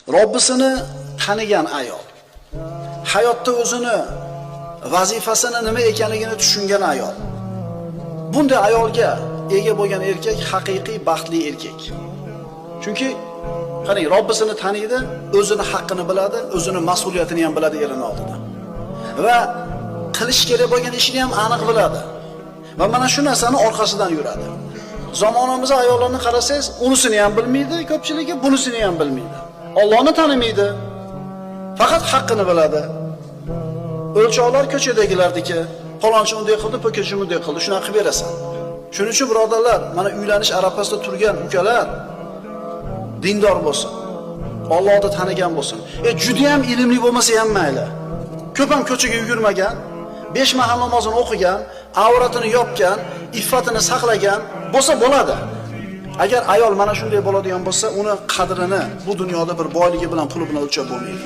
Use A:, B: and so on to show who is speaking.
A: Robbisini tanigan ayol, hayotda o'zini vazifasini nima ekanligini tushungan ayol. Bunday ayolga ega bo'lgan erkak haqiqiy baxtli erkak. Chunki qarang, Robbisini taniydi, o'zini haqqini biladi, o'zini mas'uliyatini ham biladi erini oldida. Va qilish kerak bo'lgan ishini ham aniq biladi. Va mana shu narsani orqasidan yuradi. Zamonamiz ayollarni qarasangiz, unisini ham bilmaydi, ko'pchiligi bunisini ham bilmaydi. Allohni tanimaydi. Faqat haqqini biladi. O'lchovlar ko'chadagilardiki, falonchi unday qildi, po'kachi bunday qildi, shunaqa qilib berasan. Shuning uchun birodarlar, mana uylanish arafasida turgan ukalar dindor bo'lsin. Allohni tanigan bo'lsin. Juda ham ilmli bo'lmasa ham mayli. Ko'p ham ko'chaga yugurmagan, 5 mahal namozini o'qigan, avratini yopgan, iffatini saqlagan bo'lsa bo'ladi. Agar ayol mana shunday bo'ladigan bo'lsa, uni qadrini bu dunyoda bir boyligi bilan, puli bilan o'lchab bo'lmaydi.